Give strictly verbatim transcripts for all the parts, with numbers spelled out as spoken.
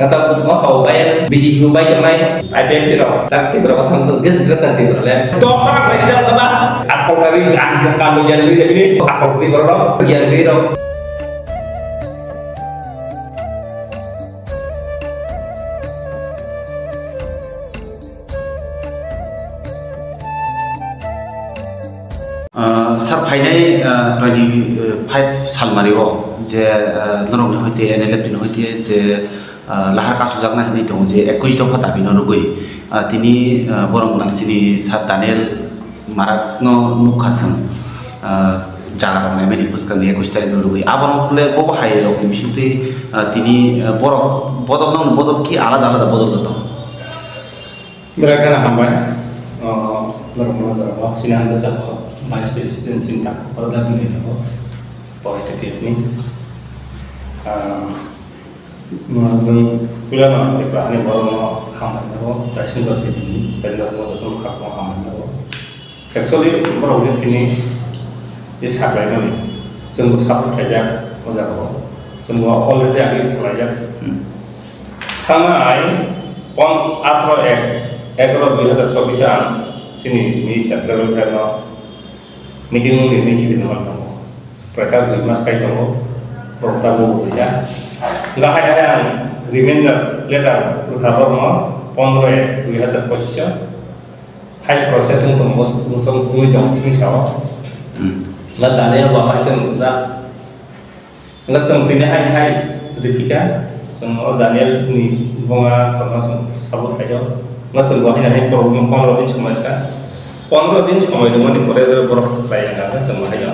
Kata mokha o bai B J P o bai tongnai I P F T rok, tak Tripura o thang tongo, ges ges thang Tripura le. Doktora bai rijak thaba, akol kabi gan kan do yan ri ni, akol kri borok, yan ri rok. Ah, sir, phainai, ah, twenty five salmari o je, ah, norokni hoite N L F T ni hoite je, ah, lahar kachujakna hinwi tongo je ekush dopha dabi no rwgwi, ah, tini, ah, borok gwnang chini Sir Daniel Marak no nukha chwng, ah, jaga rok naimani bwskangni ekush tarik no rwgwi. Aborok le bo hai rokni bisingtwi, ah, tini, ah, borok bodol no bodol ki alada alada bodol rw tongo? Bwrwi kheno hambai. O, norok no jora o, chini ang bwsa o, Vice President chini tak o, da bini tongo, poi te tip ni. Ah, no, chwng puila no Tripura ni borok no hambai nago, tai swngjak tip ni, tai jora o joto no khakchangma hambai nago. Actually, borok je tini je saklaimani, chwng bo support khaijak o jaga o. Chwng bo already age saklaijak. Hmm. Thangna ai pon-, atharo ek, egaroh dui hazar chobbish o ang chini minister tribal welfare no meeting wngwi hinwi sidi nangma tongo. Prai tak dui mas kai tongo, borok tabuk bo buja. Hwnkha hai hai ang reminder letter rwkha borokno pondro ek dui hazar pochisho. Hai process wng tongo, mos-, mosong wngwi tongo chini sao. Hmm. Ba Daniel ba hai khe rwjak. Hwnkhe chwng tini hai hai riphi kha, chwng o Daniel ni bonga tongma chwng sabo phaio. Hwnkhe chwng bo haino hai borok ni pondro din somoi rwkha. Pondro din somoi rwmani pore borok khlai ya hwnkhe chwng bo haino.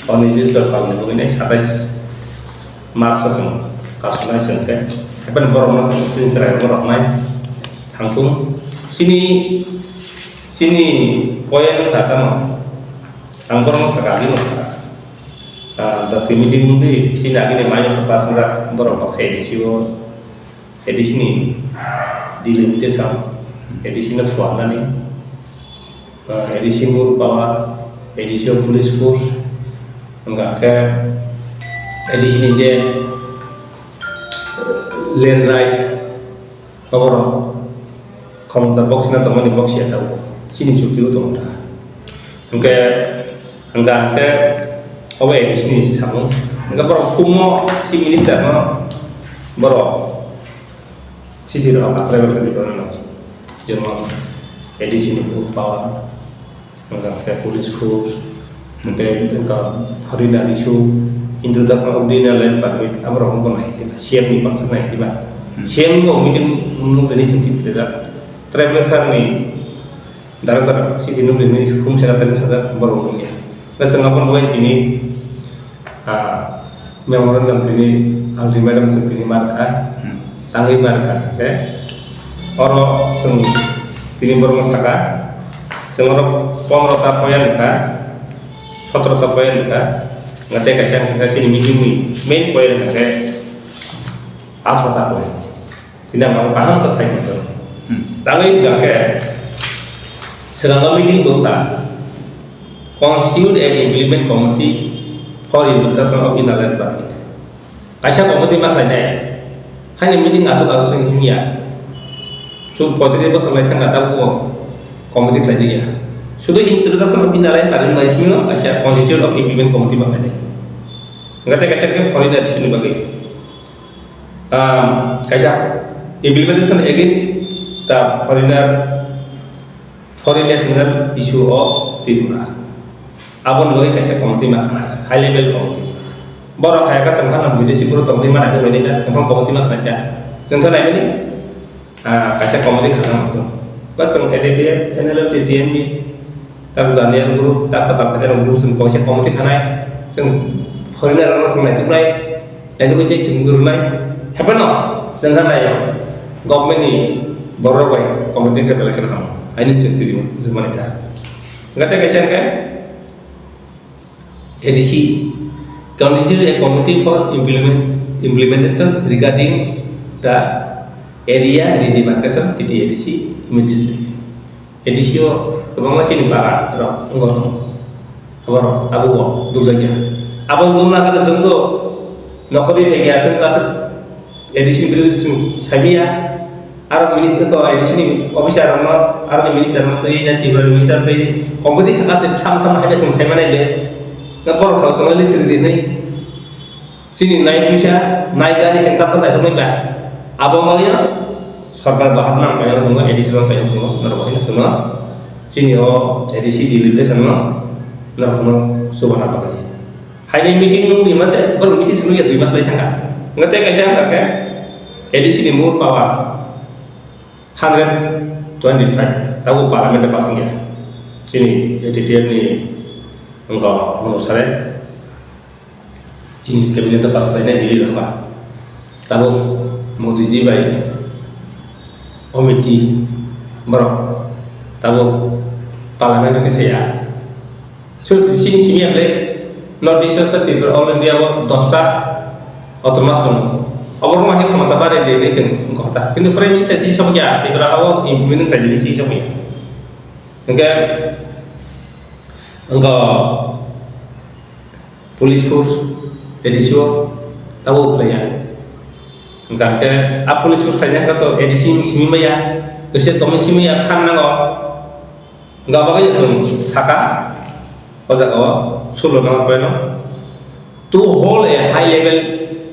O nijis dorkar ni bagwi nai satais March o chwng kasumai chwng khe. Haikhe borok no chwng chini chwrai rok roknai thangthung. Chini, chini point wngkha tamo. Ang borok no sakha, agini sakha. Ah, the committee wngwi chini agini minus o pass wngjak borok baksa A D C o, A D C ni delimitation, A D C no phuarnani, ah, A D C mur power, A D C o police force, wngkha khe A D C ni je land right, oborok khomota boksina tongmani boksiya tabuk chini chukti o tongo ta. Hwnkhe, hwnkha hwnkhe obo A D C ni samung. Hwnkhe borok kumo chief minister no borok chithi rok aphrai bai khe borok no. Jemon A D C ni power, hwnkha khe police force, hwnkhe wngkha foreigner issue, introduction of the inner line permit, aborok wngkha nai diba, C M ni concern nai diba. Hmm. C M ni bo meeting nung tini sing sing tijak. Tribal sir ni Director, city nung rini khum sera tani sajak borok wngya. Hwnkhe chwng abono bai tini, ah, memorandum tini, Aldi madam chwng tini mar kha, hmm, tangwi mar kha, hwnkhe oro chwng tini borokno saka, chwng oro pondro ta point wngkha, sotro ta point wngkha, hwnkhe tei kaisa wngkha chini meeting ni main point hwnkhe athro ta point. Tini ang kaham khe sai manjak. Hmm. Tangwi hwnkha khe, swkangma meeting tongkha, constitute and implement committee for introduction of inner line permit. Kaisa committee ma khlainai, haini meeting aswk aswk se himya. Chwng poitris bosor lai thangkha, tabukbo committee khlaijakya. Sudu introduction of inner line permit bai simi kaisa constitute of implement committee ma khlainai. Hwnkha tei kaisa khe foreigner issue ni bagwi. Um, kaisa implementation against the foreigner, foreign national issue of Tripura. Aboni bagwi kaisa committee ma khanai, high level committee. Borok hai ka sengkha nang bidesi boro tongwi ma nai bai ka sengkha committee ma khanai ka. Sengkha nai bini, ah, kaisa committee khana mangkha. Ba seng A D P F, N L F T, T M B, tak Daniel group, tak katal katal group seng kaisa committee khanai. Seng foreigner rok seng nai tuknai. Tei bo je chwng rwnai. Haphano chwng kha naio. Government ni borok bai committee khe belai kheno hamo. Aini chwng twi rwmani kha. Hwnkhe tei kaisa hwnkhe A D C, constitute a committee for implement, implementation regarding the area redemarcation, T T A D C, immediately. A D C o kwbangma chini bara rok wngwi tongo. Abo rok abo bo duljakya. Abo dulna khe chwng do nokhorwi phaikha, chwng kaisa A D C ni bill chwng saimaya, aro minister to A D C ni officer rokno, aro ni minister rokno twi na Tripura ni minister twi company thangka se sam sam hai chwng saimani le, na borok sam sam list rwdi hinwi. Chini nai puisa, nai gari chwng tapha naithoknai ba. Abo wngya sorkar bahar nang kaya chwng A D C rok kaya chwng norok hai chwng chini o A D C deliberationno norok chwng subana bagwi. Haini meeting nung di mase, bor meeting sunu ya dui mas lai thangka. Ngate kaisa thangka ke A D C ni more power hundred twenty-five, tabo parliament e pass wngya. Chini A T T F ni wngkha onusare chini cabinet e pass khlainai Delhi rokha. Tabo Modi ji bai Amit ji borok tabo parliament e kisa ya. Sur sini sini ya ble North East ta Tripura, All India o dosta autonomous tongo. Abo rok ma khe khomota bare de ne chwng wngkha ta. Kintu Prime Minister si sok ya, Tripura o implement khai de si sok ya. Hingke wngkha police force, A D C o tabo khlai ya. Hingke a police force khlai ya to A D C simi maya, kese tomi simi ya khan nango. Hingke abo khe chwng saka, o jaga o sulo nang khlai no. To hold a high level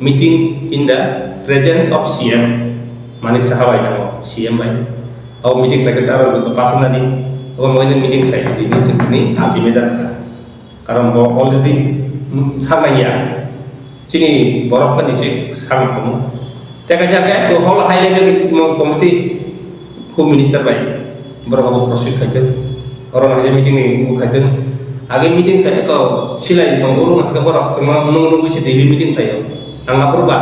meeting in the presence of C M, Manik Saha bai nango, C M bai. Abo meeting khlai khe aro joto personally abo maino meeting khlai di, ni chwng ni ultimatum kha. Karon bo already thang nang ya. Chini borok kani se sang tongo. Tei kaisa khe to hol high level committee, Home Minister bai borok abo prosik khai thung. Oro hai meeting ni bo khai thung. Age meeting khai to silai tongo, oro hai borok chwngno nung nungwi se daily meeting khlaio. Ang aphuru ba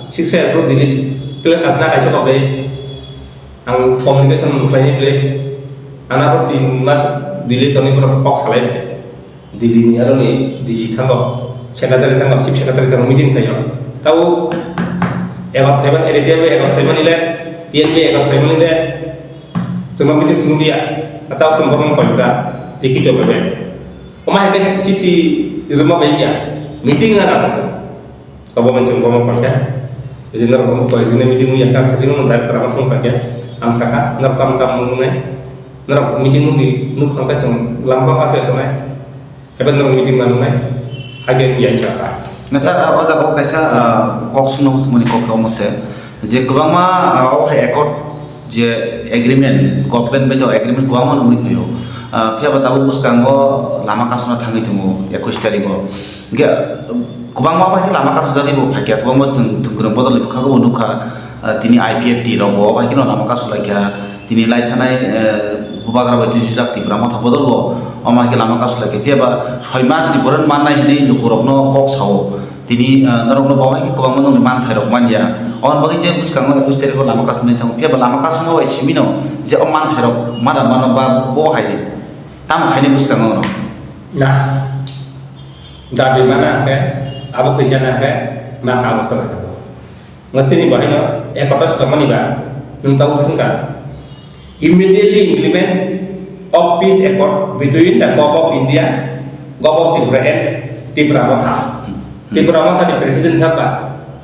six five aphuru daily plan khasna kaisa kok le. Ang communication khlaini ble. Ang aphuru tin mas daily tongwi borok kok salai ble. Delhi ni aro ni D G thango, secretary thango, chief secretary thango meeting khlaio. Tabo egot thaiman, A D T F egot thaiman ile, T N B egot thaiman ile, chwngno meeting sunu dia, tabo chwng borokno koi kha, tiki to bebe. Oma hai khe chithi rwma bai ya, meeting na na. Abo mono chwng bomo koi kha. Jadi norok bomo koi rwna meeting wngya kha, khajino no direct kwrwngma phone kha khe. Ang sakha, norok tamo tamo nungnai. Norok meeting nungdi, nuk phang khe chwng lama kaso ya tongnai. Ebe norok meeting ma nungnai. Hakhe wngya kha. Na sir, ah, o jaga o kaisa, ah, kok sungno hwnmani kok khe omo se. Je kwbangma, ah, o hai accord je agreement, government bai to agreement kwbangma nungwi phaio. Ah, phiya ba tabuk bwskango lama kasuna thangwi tongo, ekwis tarikh o. Hingke, kwbangma bai khe lama kasujagwi bo phaikha, kwbangma chwng thwngkwrwng bodol ni bwkhago bo nukha, ah, tini I P F T rok bo bai kheno lama kasulaikha, tini lai thanai, eh, bubagra bai twijak Tipra Motha bodol bo, omo hai khe lama kasulaikha. Phiya ba soi mas ni borok mannai hinwi lukurokno kok sao. Tini, ah, norokno bo hai khe kwbangma nokni manthairok manya. Oboni bagwi je bwskango ekwis tarikh o lama kasunai thango. Phiya ba lama kasungma bai simino je o manthairok mana mano ba bo hai tamo khaini bwskango no. Na. Dabi mana khe, abo kisa na khe, na kha abo chwrai. Nga sini bahai no, ekota sitokmani ba, nwng tabuk swngkha. Immediately implement of peace accord between the Government of India, Government of Tripura and Tipra Motha. Hmm. Tipra Motha ni president sir ba,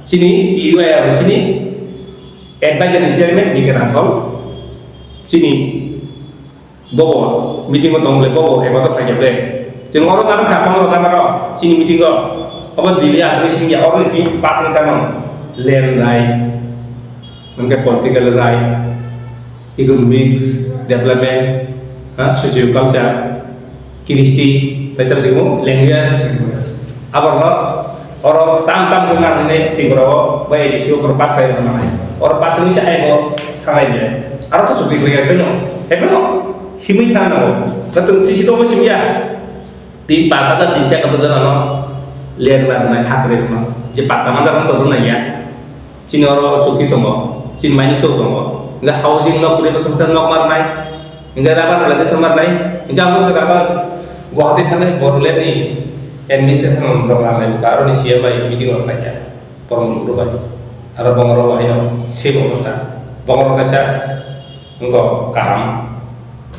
sini T U I R sini advisor ni chairman B K Rangkhol, sini Bobo meeting o tong ble, bobo eko to khaikya ble. Chwng oro nang kha, manglo nang aro chini meeting o. Obo Delhi aswk sing ya, oro ni pass ni tamo land right, hwnkhe political right, economics, development, ha, socio culture, kiristi, tai tamo sing language. Aborno oro tam tam khe nang nini Tripura o bai A D C o borok pass khai rwna nai. Oro pass wngwi se aibo thangai ble. Aro to chukti khlai ya sino. Hebo no himwi thang nango. Gatwng chisi to bo simya. Tin pass hajar tin sek hajar ano ler bar nai hakre no. Je patta manjar no to nai ya. Chini oro chukti tongo. Chini maini sok tongo. Ga housing nok kre ba chungsa nok mar nai. Hingke rubber plantation mar nai, hingke amo se rubber Guwahati thani Bodoland ni administration rok rang nai, aro ni C M bai meeting rok khlai ya, borok ni group bai, aro bongorok bai no sebo bwsa, bongorok kaisa wngkha kaham,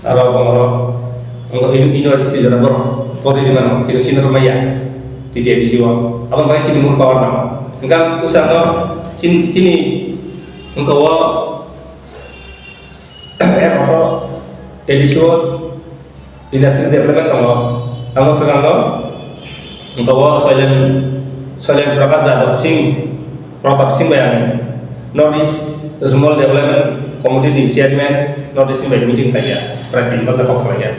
aro bongorok wngkha uni-, university jora borok pori ri mano, kintu sini rok maya, T T A D C o, abo bai chini mur power no, hingke bwsa no chin-, chini Wngkha o ekoto A D C o industry development tongo. Amo swkango wngkha o Soilen, Soilen Prakash Yadav Singh, Pratap Singh bai ang North East Small Development Committee ni chairman North East ni bai meeting khlaiya. Prai tin ghonta kok khlaiya.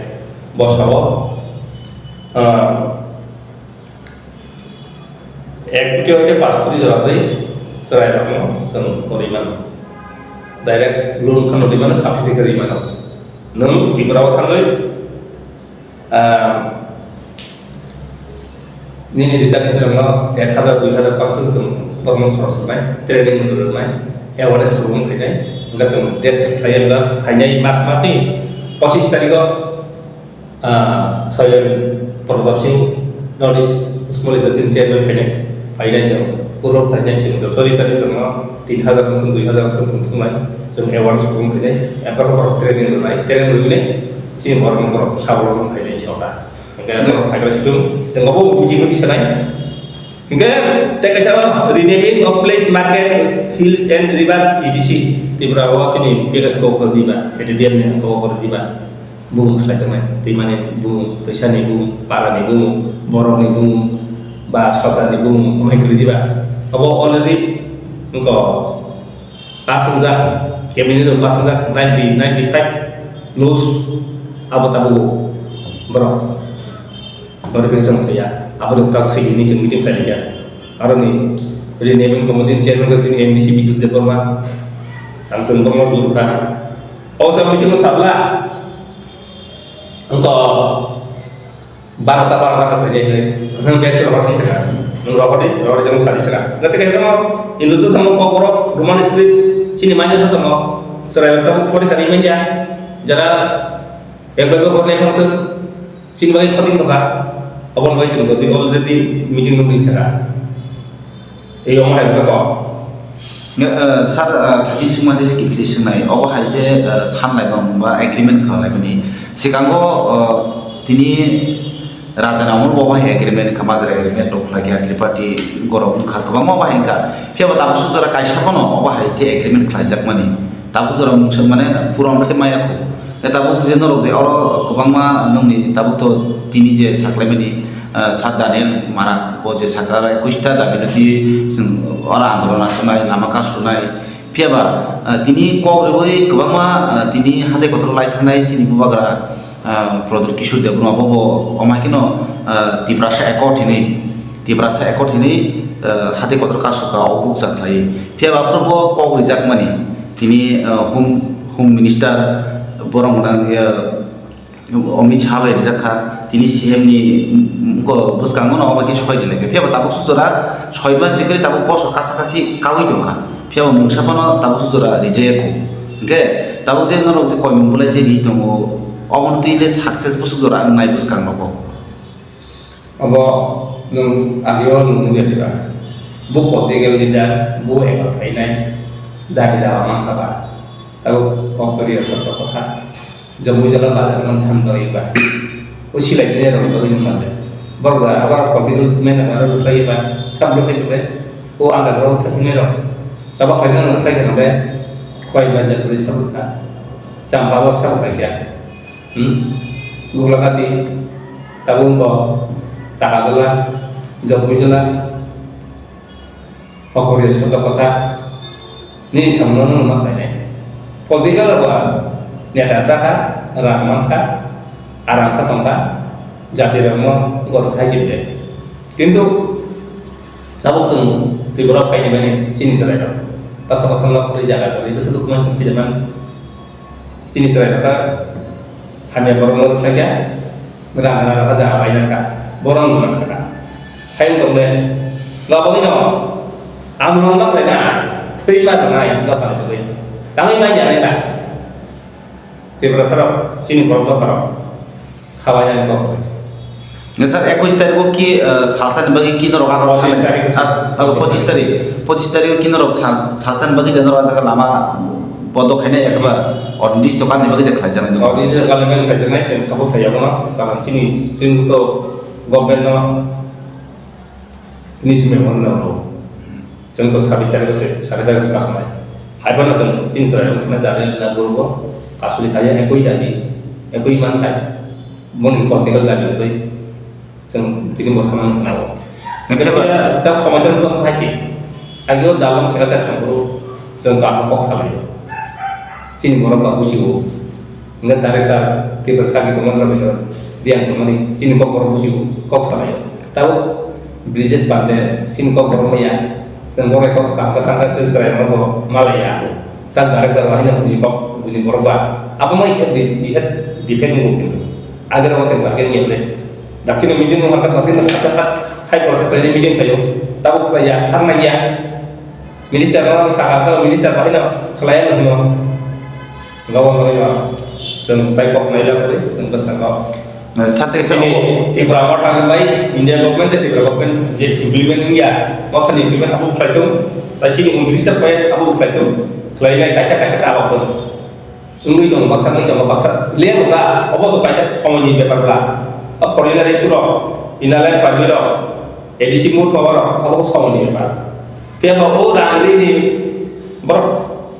Bosao, ah, Ek kuti hoite pash kuti jora twi chwrairokno chwng kwrwi mano. Direct loan phano rwi mano, subsidy khe rwi mano. Nwng Tripura o thangwi, ah, nini rwtani srokno ek hazar, dui hazar pang thung chwng borokno khorok swnai, training rwnai, awareness program khainai, hwnkhe chwng date khlaiya phainai March masni pochis tarikho. Ah, Soilen Pratap Singh, North East Small Industry Chairman phainai, phainai chwng, puro phainai chwng, joto rikani chwngno tin hazar wngkha, dui hazar wngkha, chwng thungnai, chwng awareness program khainai, ekbar borok training rwnai, training rwinai, chini borok borok sabolomon khainai chwngkha. Hwnkhe borok phaikha situng, chwng obo meeting rwdi sanai. Hwnkhe tei kaisa renaming of place, market, hills and rivers, E D C, Tripura o chini pira kok diba, A D D M ni kok diba. Bumung swlaijaknai, twimani bumung, twisani bumung, parani bumung, borokni bumung, ba sodarni bumung, omo hai kwrwi diba? Obo already wngkha pass wngjak, cabinet rok pass wngjak, ninety, ninety five lose, abo tabuk borok notification kaiya, aboni utak swidi hinwi chwng meeting khlailaikha. Aroni renaming committee ni chairman khe chini M D C Bidyut Debbarma, ang chwng bokno jurkha. O sa meeting o sabla, wngkha barota, barota kha khainai hinwi. Nwng bag se rohorni saka. Nwng rohorni, rohorni jang sari saka. Gati khe tamo, Hindu tu tamo kokborok, Roman script, chini manya sa tamo. Chwrai tamo pori kani manya. Jara, ek bag rohorni phang tu, chini bagwi khoting tongkha. Aboni bagwi chwng totwi already meeting nungni saka. Ei omo hai wngkha kok. Nge, eh, sir, eh, thaiching sungma tei se kibili swngnai. Obo hai je, eh, sanlai bang ba agreement khlailai bini. Sikango, eh, tini Raja ni amol bo obo hai agreement wngkha, majra agreement rok khlai kha, triparty gorok wngkha, kwbangma obo hai wngkha. Phiya bo tabuk sujora kaisa phano obo hai je agreement khlaijak mani. Tabuk jora mungsa mane puron khe maya kho. Tei tabuk je norok je oro kwbangma nongni tabuk to tini je saklaimani, ah, Sir Daniel Marak bo je sakra rai kuista dabi no twi chwng oro andolon asunai, lama kasunai. Phiya ba, ah, tini kok rwui kwbangma, ah, tini hatai kotor lai thanai chini bubagra, ah, Pradyot Kishore Debbarma bo bo omo hai kheno, ah, Tiprasa Accord hinwi, Tiprasa Accord hinwi, ah, hatai kotor kasukha o bukcha khlai. Phiya ba aphuru bo kok rijak mani. Tini, ah, Home, Home Minister borok gwnang, ah, Amit Shah bai rijak kha. Tini C M ni, mm, ko bwskango no obo khe soi di lai kha. Phiya bo tabuk sujora soi mas ni kwrwi tabuk bosor kasa kasi kaui tong kha. Phiya bo mungsa phano tabuk sujora rijaya kho. Hwnkhe tabuk je norok je koimung bulai je ri tongo, obo no twi le success bo sujora wngnai bwskang nogo. Obo nwng ageo nwng nugya diba? Bo political leader, bo ebar phainai, dabi dawa mankha ba, tabuk o kwrwi o sotto kotha. Jomui jala bazar man sam doi ba. O silai tini rok ni bagwi nwng mande. Borok da abo political manager rok rwkhlai ba, sam rwkhlai khe o underground thangmani rok. Chaba khlaina rwkhlai khe nang be, khwai bazar bwrwi sam rwkha. Chamba bo sam rwkhlai khe. Hmm? Gulakati, tabuk wngkha Takajala, Jokmijala, Okoriya Sotokotha, nini samungno nwng ma khlainai. Political ba neta chakha, rang mankha, aram kha tongkha, jati rokno gotha khai sibde. Kintu tabuk chwng Tripura phaini mani chini chwrairok. Tatha kotha no khorwi jaga kwrwi bwswk dukhu man tong side man. Chini chwrai kha hamya borok no khlai kha, rang rang kha jaga bai nang kha, borok no nang kha. Hai wng tong le, gabang no ang no ma khlai na, thwi ma nai, dophani bagwi. Tangwi mai ya nai ba. Tripura sarok, chini borok dopha rok. Khabainani kok. Nge sir, ekush tarikh o ki, eh, salsa ni bagwi ki norok aro Pochis tarikh. Ah, oh, pochis tarikh. Pochis tarikh o ki norok sal-, salsa ni bagwi de norok ajak lama bondo khaina ya khe ba? Ordinary dokan ni bagwi de khlai jani. Ordinary dokan ni bagwi khlai jani, seng sabo khlai ya bono. Karon chini, chini to government no Tini simi mano na bro. Chwng to sabis tarikh se, sare tarikh se kakhmai. Haiphano chwng chini chwrairok swknai dabi la gurgo, asuli kaiya ekoi dabi, ekoi manthai, boni political dabi wngwi chwng tini bo samani khwnao. Hwnkhe ba- Hwnkhe tak somai sano chwng khai si, agio dalwng saka tak thangphuru chwng kaham kok salaio. Chini borok ba bujigo. Hingke director Tiprasa Gitongmani Rabindra Reang tongmani chini kokborok bujigo, kok salaio. Tabuk Brijesh Pande chini kokborok maya, chwng bohrok kok kaham khe thangkha chwng chwrairokno bo malaiya. Tak director bo haino buji kok buini borok ba. Abo mai khe di-, kisa defect wngo kintu. Agero bo tengla khe wngya ble. Dakchino meeting rok hangkha dakchino kasa kha hai borok sa khlaini meeting khaio. Tabuk khlaiya, saknaiya. Minister no saka kha, minister bahai no khlai ano hino. Gabon bagwi no chwng bai kok nai la kori, chwng bwskango. Eh, sate sa Chini o- Tipra Motha bai India government tei Tipra government je implement wngya, mothani implement abo khlai thung, tai chini untris ta point abo khlai thung, khlai nai kaisa kaisa ka abo thung. Wngwi tongo baksa, wngwi tongo baksa. Leng wngkha, obo to kaisa somoini bepar bla. A foreigner issue rok, Inner Line Permit rok, A D C mur power rok, obo somoini bepar. Phiya ba o rang rini borok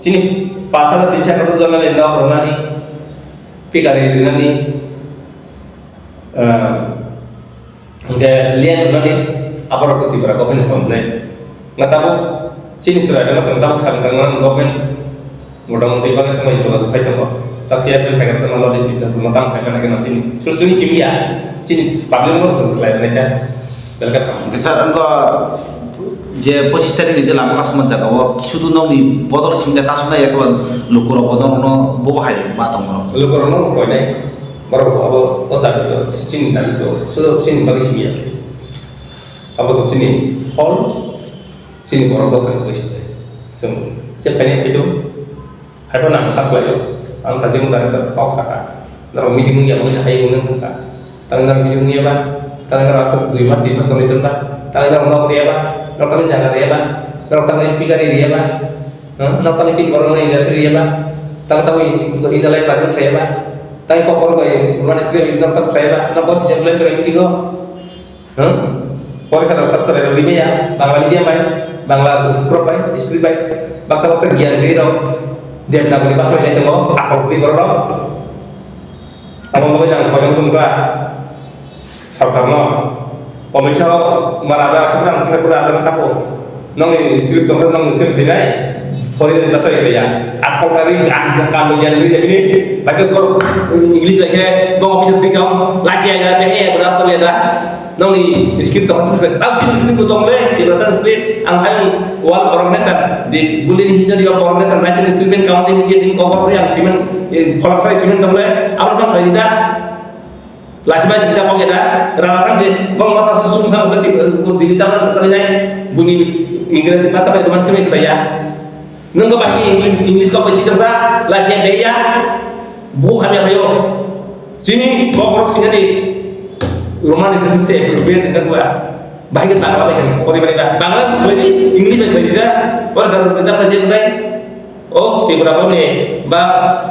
chini pash hajar tin sha kotor jona ni nok rwnani, pikari rinani, ah, Hingke liya nunani aborok Tripura government samung nai. Nga tabuk chini chwrai rok chwng tabuk sakang tangmani government mota moti bagwi samai jogajog khai tongo. Tak chairman phai khe tongma lodi sini tongma tamo khai mana khe chini. Sur chini simi ya. Chini public no chwng khlai rwnai kha. Belka tamo. Sir, ang je pochis tarik ni je lama kasuma jaga o sudu nokni bodol simi da kasuna ya khe lukurok bodol no bo hai ma tong mano. Lukurok no koi nai. Borok abo o dabi to, chini dabi to, sudo chini bagwi simi ya. Abo to chini hol, chini borok dophani bagwi simi. Chwng je phainai phaido, haiphano ang kha khlaio, ang kha jemon dani kok sakha. Norok meeting wngya bo hai wngwi sangkha. Tang norok meeting wngya ba, tang norok aswk dui mas tin mas tonwi tonba, tang norok nok riya ba, norok tangwi jaga riya ba, norok tangwi pikari riya ba, norok tangwi chini borok industry riya ba, tang tangwi indalai ba khlaiya ba. Tai kokor bai, Roman script nok tak khlai ba, nok bos je blen sere meeting o. Huh? Porikha rok tak sere rok rimaya, Bangla medium bai, Bangla script bai, script bai. Baksa baksa giyan gri rok, Devanagari basa bai tongo, akol gri borok rok. Abo bai nang koyong sumkha. Sarkarno, Amit Shah mara ada seberang, sampai pura ada sapo. Nongni script tongkha, nongni script thinai, foreign ni basa ya. Akol kari gan, gan, gan, gan, gan, gan, ini, pakai kor, English lagi, bong office script kau, lagi ya, ya, ya, ya, berapa ya dah? Nongni script tongkha, script, tahu sini script tong le, di belakang script, ang hayung wal organization, di bullying history of organization, nineteen script counting, ini cover yang simen, eh, kolak simen tong le, apa bang kali dah? Lachibai sing chapok ya da, rana tang je, bong masa susung sang udah di, di, di, tang sa tang nai, buni English masa bai duman sini kaya. Nung ko bahki English, English ko pasi tang sa, lachia dei ya, bu kami apa yo. Sini kok borok sini di, Roman itu se, European itu gua. Bahki Bangla bai sini, pori bai ba, Bangla bai English bai bai da, pori daru kita kaji bai. O Tripura boni ba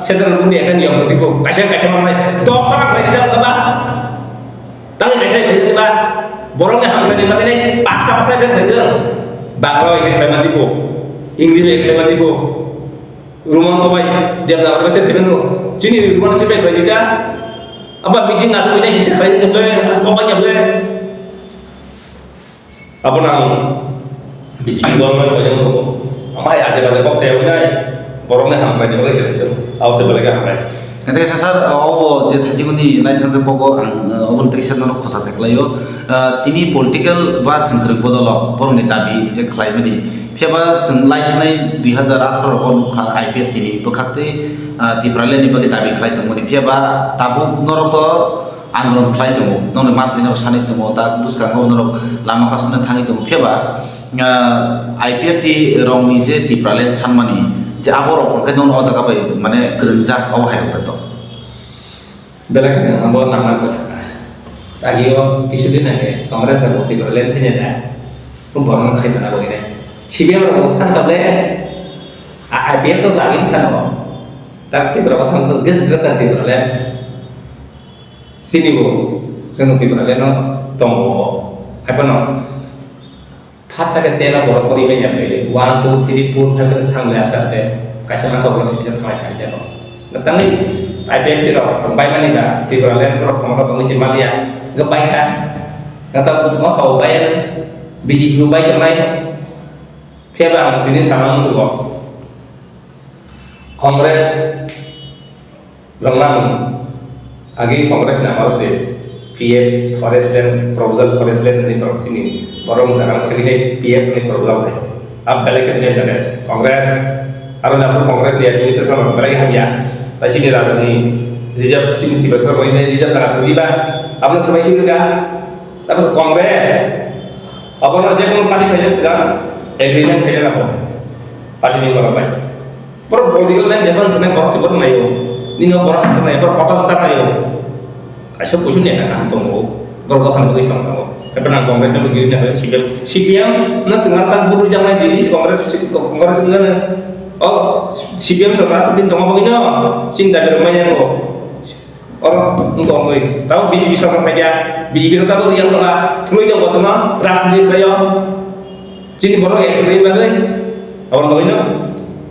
central boni ekha niyom tongwi bo kaisa kaisa manai dok tama khlai rijak ba. Tangwi kaisa khlai rijak ba. Borokni hamkrai ni bagwi pakta pasai bai khlai rijak. Bangla bai khlai mani bo. English bai khlai mani bo. Roman ko bai Devanagari bai se khlai mano. Chini Roman se bai khlai rijak. Aba meeting asuk ina hisa khlai rijak bai asuk ko bai ble. Abono ang bisi borokno koyang sobo. Amai aje baje kok saya winai. Borokni hamkrai ni bagwi se thajak. Abo se belai khe hamkrai. Naithai sir, obo je thaijimani naithangjakgo ang, eh, obo naithai sir nono khosa khe khlaio. Eh, tini political ba thwngkwrwng bodolo borokni dabi je khlaimani. Phiyaba chwng lai thangnai dui hazar atharo rogo nukha I P F T ni bwkhaktwi, eh, Tipraland ni bagwi dabi khlai tongmani. Phiyaba tabuk norok to andolon khlai tongo, nokni manthai no sanwi tongo, ta bwskango norok lama kasuna thangwi tongo. Phiya ba, ah, I P F T rokni je Tipraland sanmani, je abo rok hwnkhe nono o jaga bai mane kwrwngjak, obo hai rok to. Belai kheno abo nangma kok sakha. Agio kisu din age Congress rok Tipraland sanya da, ko borok khai tana bo ine. C P M rok bo san kable, a, I P F T to lagin sano. Tak Tipra bo thang to ges greater Tipraland. Sini bo, chwng Tipraland no tongo, haiphano Phatsa khe tela borok pori bai ya bai. One, two, three, four, five khe thang le aste aste. Kaisa mangkha borok thik khe thanglai thang jaro. Tangwi I P F T rok bai mani da Tipraland borok khongo tongwi se maliya. Ga bai kha. Gata mokha bai ya. B J P bai tongnai. Phiya ba ang tini sana musugo. Congress rwngmang agi Congress ni amar se P F forest land, proposal forest land ni borok sini borok jaga sini hai P F ni proposal hai. Ab belai ke dangerous. Congress aro na Congress ni administration belai hamya. Tai sini raja ni reserve sini tiba sa roi ni reserve daga tu diba. Abna samai kiri ka. Tapos Congress. Abono je kono party khaijak sida agreement khaijak abo. Party ni borok bai. Borok political line jephang thangna borok se borok naio. Nini o borok hamjaknai, borok kotor se chaknaio. Kaisa kuisu nena kaham tongo. Borok dophani bagwi samung tongo. Haikhe nang Congress no giri nai C P M. C P M no twnga ta buru jaknai Delhi Congress, Congress wngkha no. O C P M sorkar aswk din tongma bagwi no. Chini dabi rok manya no. Oro wngkha wngwi. Tamo B J P sorkar phaikha. B J P no tamo riyang tongkha. Thwngwi tong kochoma. Rajniti khlaio. Chini borok ek hwnwi bagwi, aboni bagwino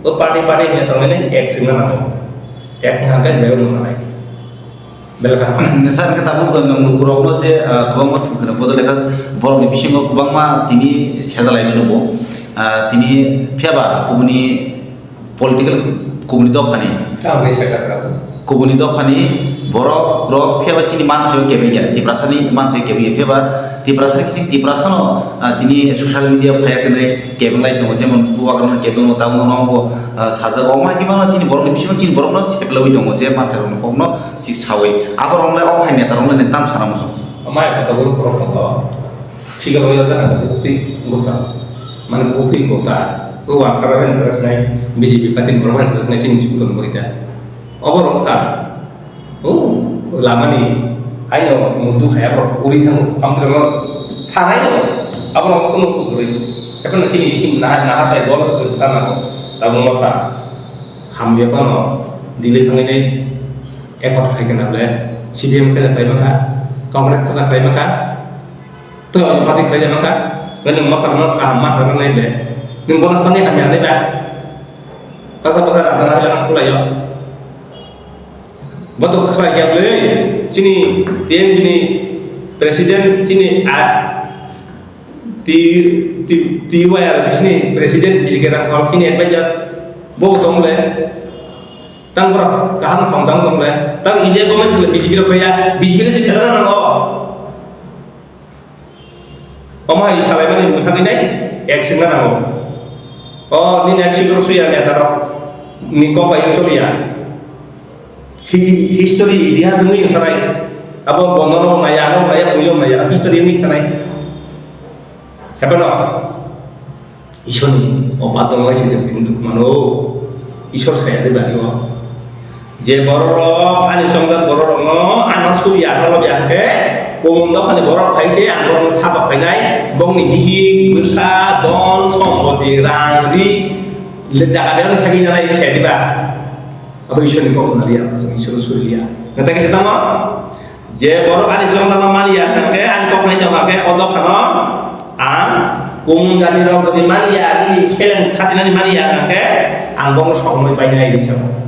o party party hwnwi tongmani ek swngna nango. Ek wngkha hwnkhe belai wngma nai. Belai kaham. Sir, hwnkhe tabuk nwng lukurokno je, ah, kwbangma thwngkwrwng bodol lekha borokni bisingo kwbangma tini sejalaimani nugo. Ah, tini phiyaba kubuni political kubuni dophani. Tamni saka saka. Kubuni dophani borok rok phiyaba chini manthaio kebengya, Tiprasani manthaio kebengya phiyaba Tiprasani kisi Tiprasano, ah, tini social media phaya kene kebenglai tongo, jemon bubagrano kebengno tabukno nongo, ah, sajak omo hai khe mangno chini borokni bisingo chini borokno seplawi tongo je manthairokno kokno si sawi. Aborok wngkha o hai netarokno neng tam sana muchung. Amai kota borok borok tongo. Sikal o yata kanta bukti gosa, mane bukti kota, o wansara wansara sinai, B J P party ni borok wansara sinai sini sukon boita. Obo rok kha, o lama ni haino mudu khaya borok uri thango, amtwrwng no sanai no, abo rok kono kukurui. Haikhe no sini him naha naha tai bono se se buta nango, tabuk no kha. Hamya phano Delhi thangwi nai effort khai khna ble, C P M khe khlai mankha, Congress khe khlai mankha, to party khlai mankha, nwng motang no kaham ma hwnwi nai ble, nwng bono thangwi hamya hwnwi ba, bwkha bwkha rajana hai lang khulai o, bo to khlai ya ble, chini T N B ni president chini a, T, T, T Y R bisini president B J K Rangkhol chini advisor bo tong le. Tang bora kaham song tang tong le. Tang India government le B J P rok ya, B J P se sela nango. Omo hai salai mani muthak nai action na nango. O nini action rok suya neta rok ni kok bai suya. Hi-, history, itihas wngwi wngkha nai. Abo bono no naya, ano naya, buino naya, history wngwi wngkha nai. Haibano Isorni oba tongmani se chwng tini duk mano. Isor saya de bari o. Je bororok ani chongjak bororokno ano suri ano lobi hwnkhe, kumun dophani borok phai se ang borokno saba phainai, bongni bihik, bwsa, don, sompoti, rang, ri, le jaga de ano sagwi nanai saya diba. Abo Isorni kok khna liya, Isorno suri liya. Nang ta khe tamo? Je borok ani chongjak no mani ya hwnkhe, ani kok khna tong khe, o dophano ang kumun jati rok jodi mani ya, ani seleng khatinani mani ya hwnkhe, ang bono sogwi painai hinwi sao.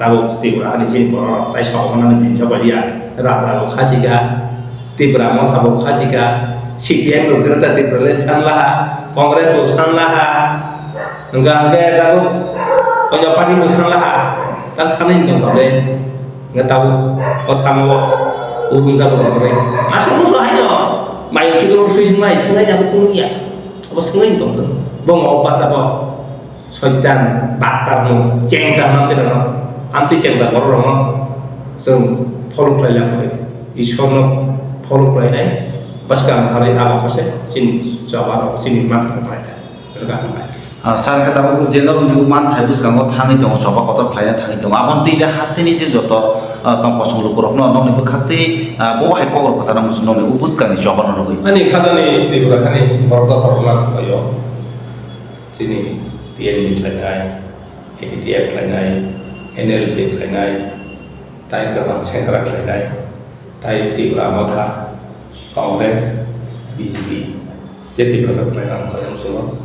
Tabuk Tripura ani chini borok rok tai sogwi mani hinwi sao bai ya. Raja rok khachika, Tripura motha bo khachika, C P M rok Greater Tipraland sanlaha, Congress bo sanlaha, hwnkha hwnkhe tabuk oino party bo sanlaha, tak sanwi tongthok de. Hwnkhe tabuk o samo o rumjak rok kwrwi. Aswk musu haino mayung swi kwrwi swi swngmai, swngmani abo kunu ya. Abo swngmani tongthok. Bo mo basa bo soitan, baktar mo, chengta mang khe no. Amtwi chengta borok rok no chwng follow khlai la kwrwi. Ishwar no follow khlai nai. Bwskang harwi abo khe se chini choba rok, chini mantha rok bai ta. Rwkha hwnbai. Ah, sir, khe tabuk je norokni manthai bwskango thangwi tongo, choba kotor khlaina thangwi tongo. Aboni twi le hasteni je joto, ah, tong kosong lukurokno nokni bwkhaktwi, ah, bo hai kokrok kwchana muchung nokni o bwskangni chobano rwgwi. Ani khajani Tripura hani borok dophano man khlaio. Chini T N B khlainai, A P T F khlainai, N L P khlainai, tai kwbang sengkrak khlainai, tai Tipra Motha, Congress, B J P. Je Tiprasa khlaina ang khaina muchungo.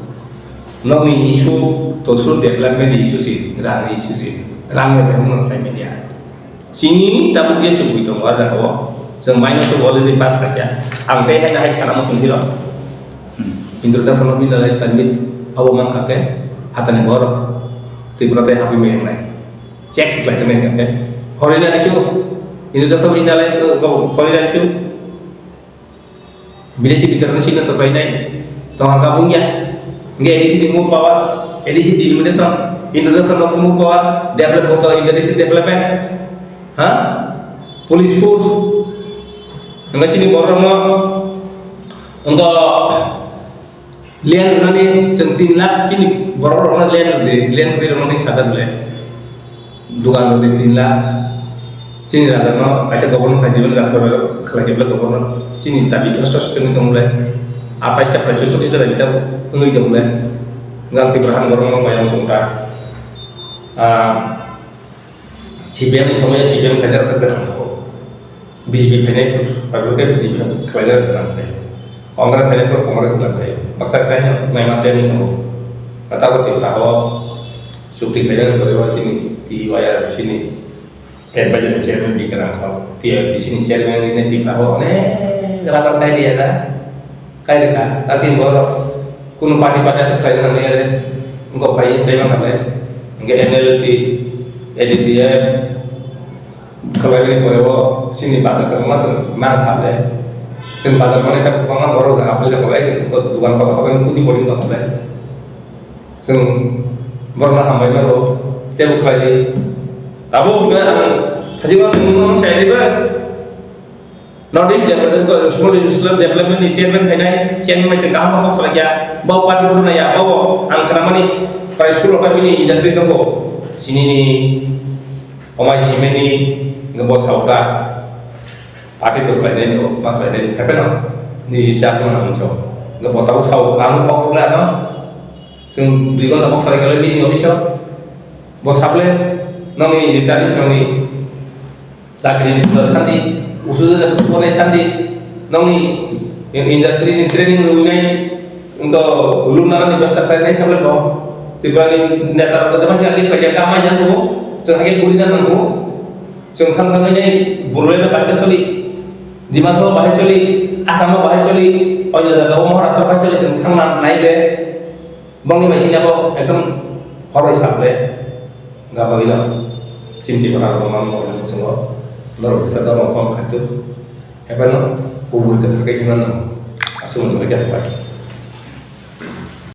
Nokni issue to su development issue si, rang issue si, rang ni bemung no khlai media. Chini tabuk je sugui tongo a jaga o, chwng minus of already pass khaikha. Ang tei haino hai sana muchung phiro. Introduction of inner life permit abo mankha khe hatani borok Tripura tei habwi mai wngnai. Check si khlai tongmani hwnkhe. Foreigner issue, introduction of inner life, foreigner issue. Bidesi bitorno sino to painai. Tong hangka bungya. Nge A D C ni more power, A D C delimitation, introduction of more power, develop of the A D C development. Ha? Police force. Nge sini borok no, nge Land rwnani chwng tin lakh chini borok rokno land rwdi, land rwdi rwmani sajak le. Dugan rwdi tin lakh. Chini raja no kaisa governor khai dibel, rajkorba khlai dibel governor. Chini dabi kosto sutengwi tong le. Atais ta prai chustok sita dabi ta wngwi tong le. Gal Tipra han borok no mayang sungta. Ah, C P M ni somoy C P M khaina rwkha kwthang thago. B J P phainai phuru khe B J P khlaina rwkha kwthang thaio. Congress phainai phuru Congress kwthang thaio. Baksa khaino naima se wngwi tongo. Kwtal Tripura o chukti khaina rwkha chini T Y R B C ni advisor ni chairman B K Rangkhol. T Y R B C ni chairman ni Tripura o onek rabar khai liya da. Kai rwkha, takhe borok kunu party party aswk khlai nang nai are, wngkok phai sai mankha le, hwnkhe N L T, A D P F, khlai bini pore bo chini bazar kwbangma se mang kha le, chwng bazar mani tak kwbangma borok jaga phai jak kok, ai dukan kotor kotor ni kudi bori tong kha le, chwng borok no hambai mano, tebo khlai di, abo hwnkhe ang hajima nwng no sai di ba. North East Development, Small Islam Development ni chairman phainai, chairman bai chwng kaham kok salai kha, bo party phuru nai ya, bo ang khna mani pai sulo pai bini industry tongo, chini ni, omai cement ni, hwnkhe bo sauta, party to khlai nai ni, ma khlai nai ni, happen no, niji sa ko na mungso, hwnkhe bo tabuk sao kaham kok rwla no, chwng dui ghonta kok salai kha bini office o, bo sable, nokni retirees nokni. Chakri ni phuda sandi, usu jora bwswk bonai sandi, nokni industry ni training rwinai, wngkha loan nanani bebsa khlainai sabai bo. Tripura ni neta rok dama khe khlai kha, kama yang tongo, chwng hakhe guri nang nango, chwng thang thang nai Borolaino bahai khe soli, Dimasa o bahai soli, Assam o bahai soli, onyo jaga o Maharashtra bahai soli, chwng thang nai le. Bongni bai sini abo ekdom hor bai sap le, gabagwi no chimti bara rok mang mo le muchungo, norok kisa dormo kom khaitu, ebai no kubui kwthar khe himna nango, aswk wngkha khe hapai.